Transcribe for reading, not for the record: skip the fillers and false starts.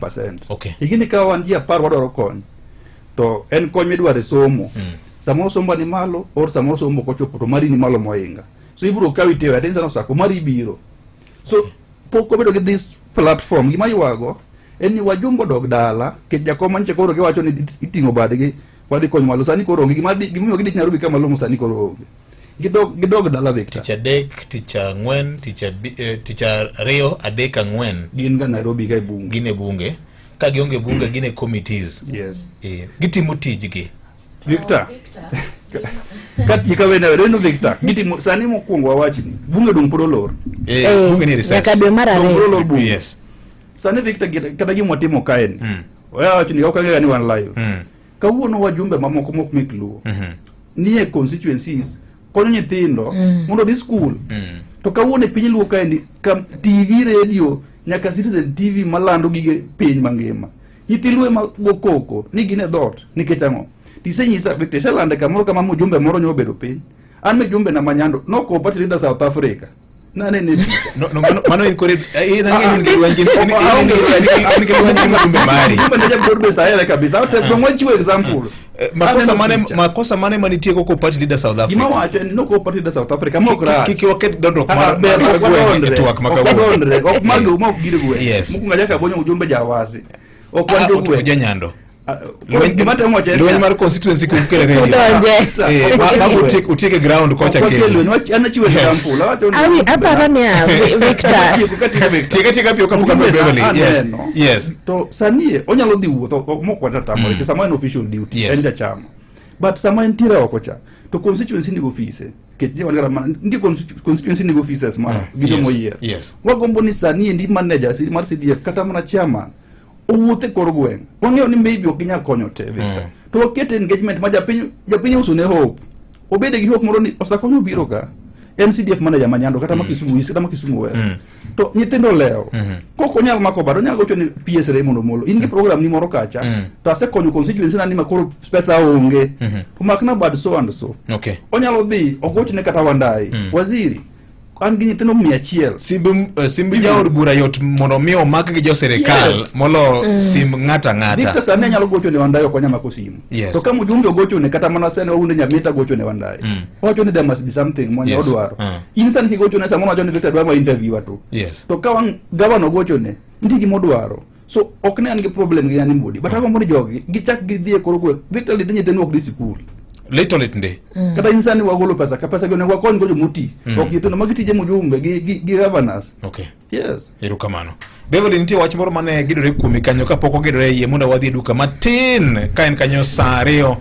1%. Ing'eni ka wan ji 10 wadwaro kony, to en kony midwaro e somo. Samoro somba ni malo or samoro somo ok ochopo to mari ni malo mohinga. So ibiro kawi tewe atin sana osako mari biro. So pok wabedo gi this platform. Gima ywago en ni wajumbe odog dala nikech jakom manyicha koro giwacho ni iting'o badgi wadhi konyo malo, sani koro onge. Gima gimomiyo gidich Nairobi ka malong'o sani koro onge. Gidog dala, Victor. Tich adek, tich ang'wen, tich ariyo, adek, ang'wen. Gin ga Nairobi ka e bunge. Gin e bunge. Ka gionge bunge, gin e committees. Gitimo tijgi. Victor. Ka wene wene Victor, gitimo sani mokwongo wawachni bunge dong pod olor. Bunge ni recess. Nyaka dwe mar Dong pod ariyo. olor bunge. Sani Victor, kata gima watimo kaeni, wawacho ni ok ang'eyo ni wan live. Kawuono wajumbe mamoko mok mek Luo nie constituencies konyo nyithindo mondo odhi school. To kawuono e piny Luo kaendi ka TV, radio nyaka Citizen TV malando gige piny mangima, nyithi Luo ema go koko ni gin e dhoot. Nikech ang'o? Tisenyisa Victor, iselande kamoro kama mjumbe moro nyo obedo piny. An mijumbe na manyando noko party leader South Africa nanene picha. No, mano in kore in ang'eyo in gi lweny in gi lweny gi mjumbe mari. Mjumbe ne ja broad based ahere kabisa. Dong wachiwo examples. Makosa Aneno mane picha. Makosa mane manitie koko party leader South Africa? Gima wacho en ni noko party leader South Africa mok rach. Kik waket dondruok Ah, mar ber, mar ok gweng' e wadondre, twak ma ok kawuono. wadondre, ok mag ma ok gir gweng'. Mokwongo nyaka bonyo ujumbe jawasi. Ok wan jogweng'. Janyando. Ah, gima temo wacho en Lweny mar constituency kukere radio. Udonje. Mago utiek e ground kocha Ok wakel kendo. lweny, an achiwo example. Awacho ni Awi, aparo niya, Victor. Atieko ka tieko Victor. Tieka tieka piyo kapok Mjumbe adwa Beverly. aneno. Yes. To sani e, onyalo dhi wuoth ok mok watatamore mm. Sama en official duty en jachama, but sama entiere oko cha to constituency nigi ofise nikech wan kata mana nitie constituency nigi offices ma gi joma oyier. Wagombo ni sani endi manager mar CDF kata mana chairman owuoth e kor gweng'. Wang'eyo ni maybe ok ginyal konyo te, Victor, to waket engagement ma japiny uso ne hope, obede gi hope moro ni osakonyo biro ka en CDF manager ma Nyando kata ma Kisumu East kata ma Kisumu West to nyithindo lewo kok onyal mako bado onyal gocho ni PS Raymond Omolo in gi program ni moro kacha to asekonyo constituency na ni ma koro pesa onge to makna bad so and so. Onyalo dhi ogochne kata Wandayi, waziri, an gi nyithindo 100. Simb jaod bura yot mondo mi omak gi jo sirikal molo simb ng'ato ang'ata. Victor, sani anyalo gocho ne Wandayi, ok onyal mako simu. To ka mjumbe ogocho ne kata mana sene wawuonde Nyamita gocho ne Wandayi, owacho ni there must be something mwanya odwaro. In sani kigocho ne samoro wacho ni Victor dwa ma interview tu. To ka wang' gavana ogocho ne nitie gima odwaro. So ok ne an gi problem gi anybody, but agombo ni jogi gichak gidhi e kor gweng'. Victor, lite nyithindo ok dhi sikul. Lit to lit ndi. Kata in sani wagolo pesa ka pesa gi onego wakony go jomoti. Ok nyithindo magi tije mjumbe gi governors. Yes. Erokamano. Beverly, nitie wach moro mane gidore kuomi kanyo kapok ogedore yie mondo wadhi e duka matin ka en kanyo saa 2.